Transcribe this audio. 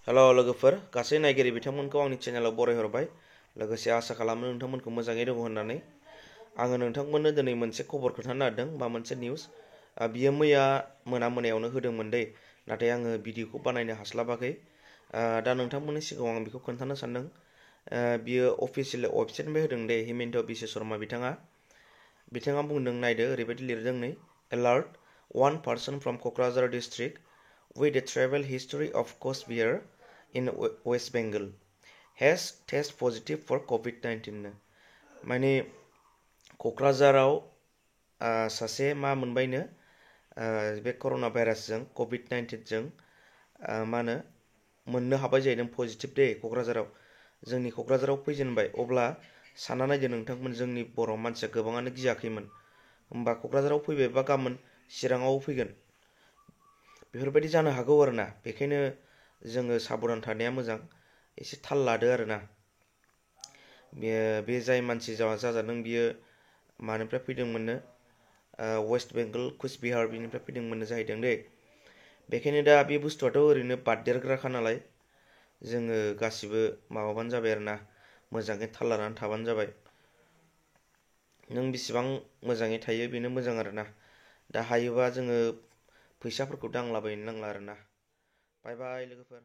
Hello लोगोफोर गासै नायगिरि बिथांमोनखौ आंनि चेनेलाव बरायहरबाय। लोगोसे आसा खालामो नोंथांमोनखौ मोजाङै दङ होननानै। आङो नोंथांमोननो दिनै मोनसे खबर खोन्थानो नागिरदों बा मोनसे निउस। बियो मैया मोनायावनो होदोंमोन दै, नाथाय आङो भिडिअखौ बानायनो हास्लाबाखै। दा नोंथांमोननि सिगाङाव आं बेखौ खोन्थानो सानदों। बियो अफिसियेल वेबसाइटनिफ्राय होदों दे, हिमन्त बिश्व शर्मा बिथाङा बुंदों, नायदो ओरैबायदि लिरदों नै, alert, one person from Kokrajhar district with a travel history of Coachbihar in West Bengal has test positive for COVID-19 नो। माने क'क्राझाराव सासे मा मोनबायनो, बे कर'ना भाइरासजों COVID-19जों मोननो हाबाय जाहैदों पजिटिभ दे क'क्राझाराव। जोंनि क'क्राझाराव फैजेनबाय। अब्ला सानना नायदो नोंथांमोन, जोंनि बर' मानसिया गोबाङानो गियाखैमोन, होमबा क'क्राझाराव फैबायबा गाबोन चिराङाव फैगोन, बेफोरबायदि जानो हागौ आरोना। बेखायनो जोङो साबधान थानाया मोजां, एसे थाल लादो आरोना। बे जाय मानसि जाजादों बियो मानिफ्राय फैदोंमोननो, वेस्ट बेंगल कुचबिहार बिनिफ्राय फैदोंमोननो जाहैदों दे। बेखायनो दा बे बुस्थुआथ' ओरैनो बारदेरग्राखा नालाय, जोङो गासिबो माबाबानो जाबाय आरोना, मोजाङै थाल लानानै थाबानो जाबाय। नों बेसेबां मोजाङै थायो बेनो मोजां आरोना। दा हायोबा जोङो फैसाफोरखौ दांलाबायनो नांला आरोना। बाय बाय लोगोफोर।